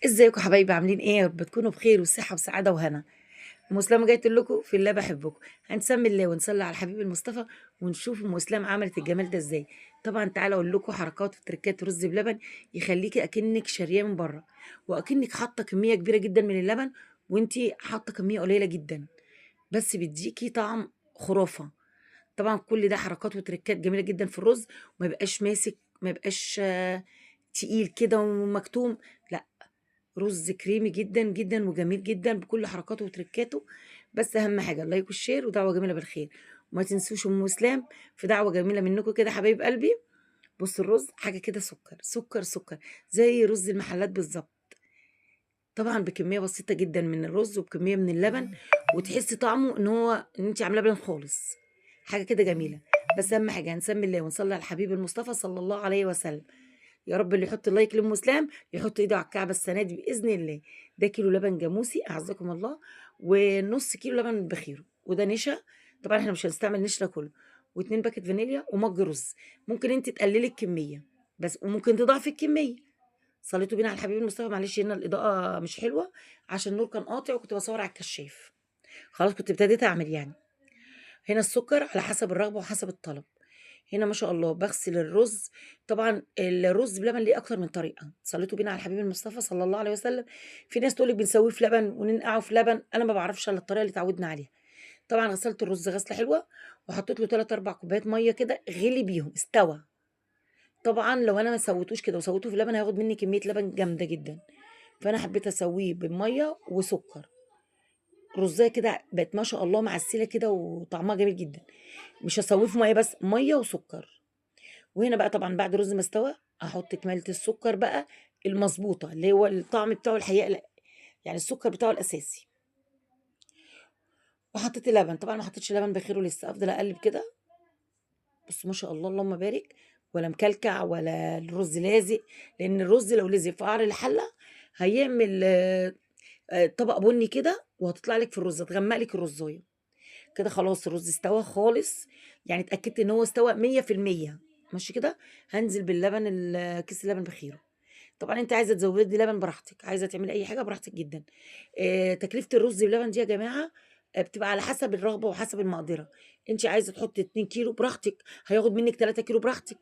ازيكم حبايبي؟ عاملين ايه؟ يا رب تكونوا بخير وصحة وسعادة وهنا. ام اسلام جاية لكم في الله بحبكم. هنسمي الله ونصلي على الحبيب المصطفى ونشوف ام اسلام عملت الجمال ده ازاي. طبعا تعالوا اقول لكم حركات وتركات رز بلبن يخليكي اكنك شارياه من بره، واكنك حاطه كمية كبيرة جدا من اللبن وانتي حاطه كمية قليله جدا، بس بيديكي طعم خرافه. طبعا كل ده حركات وتركات جميلة جدا في الرز، وما يبقاش ماسك، ما يبقاش تقيل كده ومكتوم، لا رز كريمي جدا جدا وجميل جدا بكل حركاته وتركاته. بس اهم حاجة ال like وال share ودعوة جميلة بالخير، وما تنسوش ام اسلام في دعوه جميلة منكم كده حبايب قلبي. بصوا الرز حاجة كده سكر سكر سكر زي رز المحلات بالظبط، طبعا بكمية بسيطة جدا من الرز وبكميه من اللبن، وتحسي طعمه ان هو ان انت عاملاه بلبن خالص، حاجة كده جميلة. بس اهم حاجة هنسمي الله ونصلي على الحبيب المصطفى صلى الله عليه وسلم. يا رب اللي يحط like لام اسلام يحط ايده على الكعبة السنة دي باذن الله. ده كيلو لبن جاموسي اعزكم الله، ونص كيلو لبن بخيره، وده نشا، طبعا احنا مش هنستعمل نشا كله، و2 باكت فانيليا ومج رز. ممكن انت تقللي الكمية بس، وممكن تضاعفي الكمية. صليتوا بينا على الحبيب المصطفى. معلش هنا الاضاءة مش حلوة عشان النور كان قاطع وكنت بصور على الكشاف، خلاص كنت ابتديت اعمل يعني. هنا السكر على حسب الرغبة وحسب الطلب. هنا ما شاء الله بغسل الرز، طبعا الرز بلبن ليه اكتر من طريقه. صليتوا بينا على الحبيب المصطفى صلى الله عليه وسلم. في ناس تقولك بنسويه في لبن وننقعه في لبن، انا ما بعرفش الا الطريقة اللي اتعودنا عليها. طبعا غسلت الرز غسله حلوة وحطيت له 3 4 كوبايات مية كده، غلي بيهم استوى. طبعا لو انا ما سويتوش كده وسويته في لبن هياخد مني كمية لبن جامدة جدا، فانا حبيت اسويه بميه وسكر. رزايه كده بقت ما شاء الله معسله كده وطعمها جميل جدا. مش هسويه في مية بس، مية وسكر. وهنا بقى طبعا بعد الرز ما استوى احط كمالة السكر بقى المظبوطه اللي هو الطعم بتاعه الحقيقة، يعني السكر بتاعه الاساسي. وحطيت اللبن، طبعا ما حطيتش لبن بخيره لسه، افضل اقلب كده. بص ما شاء الله اللهم بارك، ولا مكلكع ولا الرز لازق، لان الرز لو لزق في قعر الحلة هيعمل طبق بني كده وهتطلع لك في الرز، هتغمق لك الرزايه كده. خلاص الرز استوى خالص، يعني اتاكدت ان هو استوى 100%. ماشي كده. هنزل باللبن، كيس اللبن بخيره. طبعا انت عايزه تزودي لبن براحتك، عايزه تعملي اي حاجة براحتك جدا. تكلفة الرز بلبن دي يا جماعة بتبقى على حسب الرغبة وحسب المقدرة. انت عايزه تحطي 2 كيلو براحتك، هياخد منك 3 كيلو براحتك.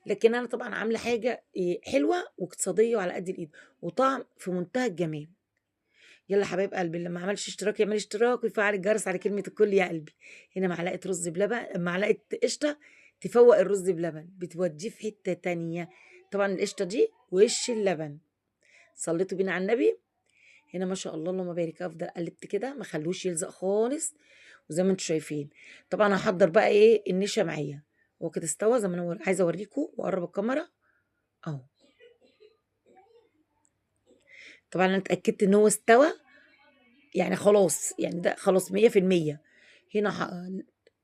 لكن انا طبعا عامله حاجة حلوة واقتصادية وعلى قد الايد وطعم في منتهى الجمال. يلا حبايب قلبي، اللي ما عملش اشتراك يعمل اشتراك ويفعل الجرس على كلمة الكل يا قلبي. هنا معلقه رز بلبن، معلقه قشطه تفوق الرز بلبن، بتوديه في حتة تانية. طبعا القشطه دي وش اللبن. صليتوا بينا على النبي. هنا ما شاء الله اللهم بارك، افضل قلبت كده ما خلوش يلزق خالص، وزي ما انتم شايفين. طبعا هحضر بقى ايه النشا معايا، هو كده استوى زي ما انا عايزه اوريكم، واقرب الكاميرا اهو. طبعا انا اتاكدت ان هو استوى، يعني خلاص، يعني ده خلاص 100%. هنا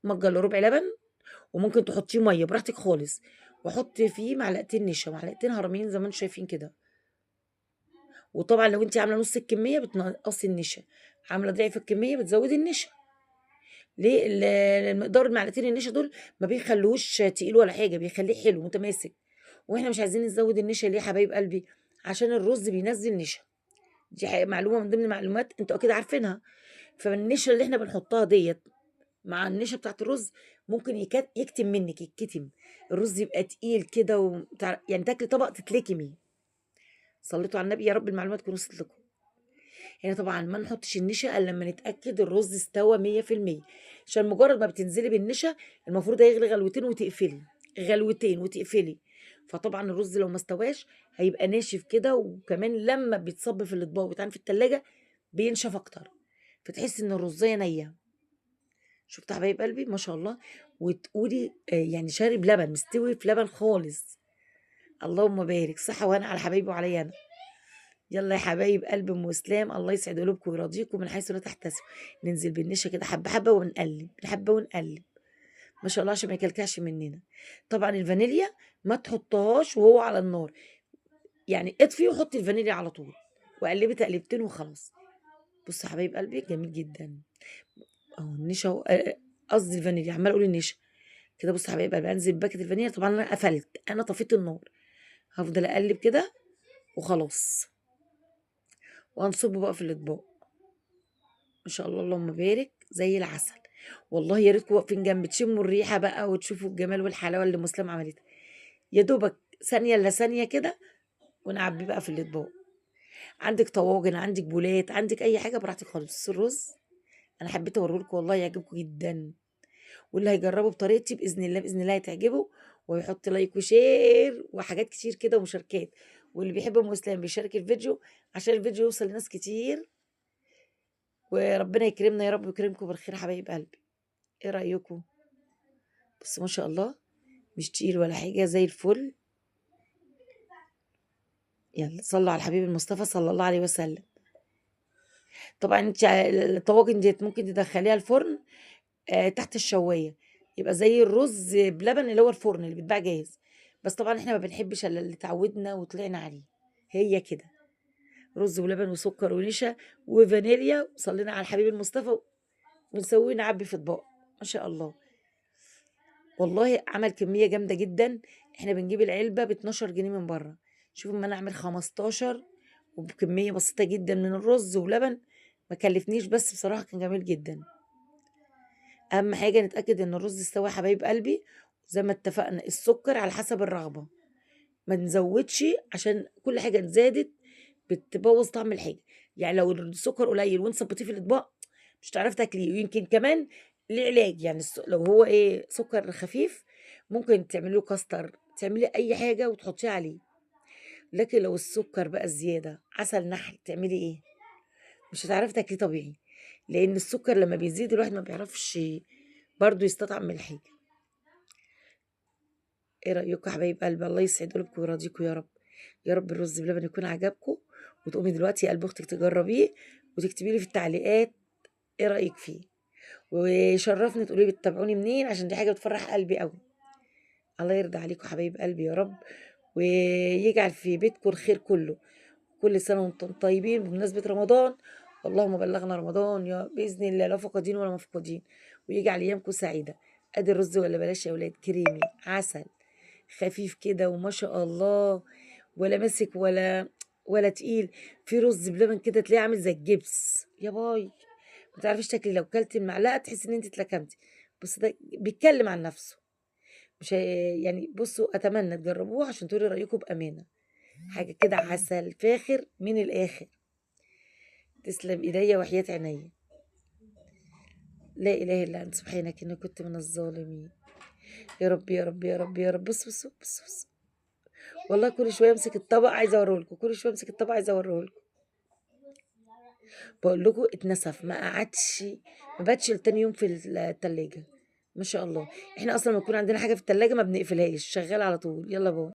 مجه الا ربع لبن، وممكن تحطيه مية براحتك خالص، واحط فيه معلقتين نشا، معلقتين هرمين زي ما انتم شايفين كده. وطبعا لو انت عامله نص الكمية بتنقصي النشا، عامله ضعف الكمية بتزودي النشا. ليه؟ المقدار المعلقتين النشا دول ما بيخلوش تقيل ولا حاجة، بيخليه حلو متماسك. واحنا مش عايزين نزود النشا ليه يا حبايب قلبي؟ عشان الرز بينزل نشا. دي معلومة من ضمن المعلومات انتوا اكيد عارفينها. فالنشا اللي احنا بنحطها ديت مع النشا بتاعت الرز ممكن يكتم منك، يتكتم الرز يبقى تقيل كده يعني تاكلي طبق تتلكمي. صليتوا على النبي، يا رب المعلومات تكون وصلت لكم. هنا طبعا ما نحطش النشا الا لما نتاكد الرز استوى 100%، عشان مجرد ما بتنزلي بالنشا المفروض هيغلي غلوتين وتقفلي، غلوتين وتقفلي. فطبعا الرز لو ما استواش هيبقى ناشف كده، وكمان لما بيتصب في الاطباق وبيتعمل في التلاجة بينشف اكتر، فتحس ان الرزايه نيه. شفت حبايب قلبي ما شاء الله، وتقولي يعني شارب لبن، مستوي في لبن خالص. اللهم بارك، صحة وهنا على حبايبي وعليا انا. يلا يا حبايب قلب ام اسلام، الله يسعد قلوبكم ويرضيكم من حيث لا تحتسبوا. ننزل بالنشا كده حبه حبه ونقلب، حبه ونقلب ما شاء الله عشان ما يكلكعش مننا. طبعا الفانيليا ما تحطهاش وهو على النار، يعني اطفي وحطي الفانيليا على طول وقلبي تقلبتين وخلاص. بصوا يا حبايب قلبي جميل جدا اهو النشا، قصدي الفانيليا، عماله اقول النشا كده. بصوا يا حبايب قلبي انزل باكت الفانيليا. طبعا انا قفلت، انا طفيت النار، هفضل اقلب كده وخلاص. وهنصبه بقى في الاطباق. ما شاء الله اللهم بارك، زي العسل والله. يا ريتكم واقفين جنب تشموا الريحة بقى وتشوفوا الجمال والحلاوه اللي مسلم عملتها. يا دوبك ثانية الا ثانية كده ونعبيه بقى في الاطباق. عندك طواجن، عندك بولات، عندك اي حاجة براحتك خالص. بس الرز انا حبيت اوريهولكم والله يعجبكم جدا، واللي هيجربه بطريقتي باذن الله باذن الله هتعجبه، ويحط like و share وحاجات كتير كده ومشاركات. واللي بيحب ام اسلام بيشارك الفيديو عشان الفيديو يوصل لناس كتير، وربنا يكرمنا يا رب ويكرمكم بالخير حبايب قلبي. ايه رايكم؟ بس ما شاء الله مش تقيل ولا حاجة، زي الفل. يلا صلوا على الحبيب المصطفى صلى الله عليه وسلم. طبعا انت الطواجن ديت ممكن تدخليها الفرن تحت الشوايه، يبقى زي الرز بلبن اللي هو الفرن اللي بيتباع جاهز. بس طبعا احنا ما بنحبش الا اللي اتعودنا وطلعنا عليه، هي كده رز ولبن وسكر ونشا وفانيليا، وصلينا على الحبيب المصطفى ونسويه نعبي في اطباق. ما شاء الله والله عمل كمية جامدة جدا. احنا بنجيب العلبة ب 12 جنيه من بره، شوفوا ما انا اعمل 15 وبكميه بسيطة جدا من الرز ولبن، ما كلفنيش، بس بصراحة كان جميل جدا. اهم حاجة نتاكد ان الرز استوى حبايب قلبي، زي ما اتفقنا السكر على حسب الرغبة، ما نزودش عشان كل حاجة اتزادت بتبوظ طعم الحاجة. يعني لو السكر قليل وانت صبيتيه في الاطباق مش هتعرفي تاكليه. ويمكن كمان ليه علاج، يعني لو هو ايه سكر خفيف ممكن تعملي له كاستر، تعملي اي حاجة وتحطيه عليه. لكن لو السكر بقى زيادة عسل نحل تعملي ايه؟ مش هتعرفي تاكليه طبيعي، لان السكر لما بيزيد الواحد ما بيعرفش برضو يستطعم الحاجة. ايه رايكم يا حبايب قلبي؟ الله يسعد قلوبكم ويرضيكم يا رب. يا رب الرز بلبن يكون عجبكم، وتقومي دلوقتي يا قلب اختك تجربيه وتكتبي لي في التعليقات ايه رايك فيه، وشرفني تقولي لي بتتابعوني منين، عشان دي حاجة بتفرح قلبي قوي. الله يرضى عليكم حبايب قلبي يا رب، ويجعل في بيتكم الخير كله. كل سنة وانتم طيبين بمناسبة رمضان، اللهم بلغنا رمضان يا باذن الله لا فقدين ولا مفقودين، ويجعل ايامكم سعيدة. ادي الرز ولا بلاش يا ولاد، كريمي عسل خفيف كده وما شاء الله، ولا ماسك ولا تقيل. في رز بلبن كده تلاقيه عامل زي الجبس يا باي، ما تعرفيش تاكلي، لو كلتي المعلقة تحسي ان انت اتلكمتي. بس ده بيتكلم عن نفسه، مش يعني. بصوا اتمنى تجربوه عشان تقولي رايكم بامانه. حاجة كده عسل فاخر من الاخر. تسلم ايديا وحياه عينيا. لا اله الا انت سبحانك اني كنت من الظالمين. يا رب يا رب يا رب يا رب. بصوا بصوا بصوا بصوا والله كل شوية امسك الطبق عايزه اوريهولكم، كل شوية امسك الطبق عايزه اوريهولكم. بقول لكم اتنسف، ما قعدش، ما باتش لتاني يوم في التلاجة. ما شاء الله. احنا اصلا لما يكون عندنا حاجة في التلاجة ما بنقفلهاش، شغالة على طول. يلا باي.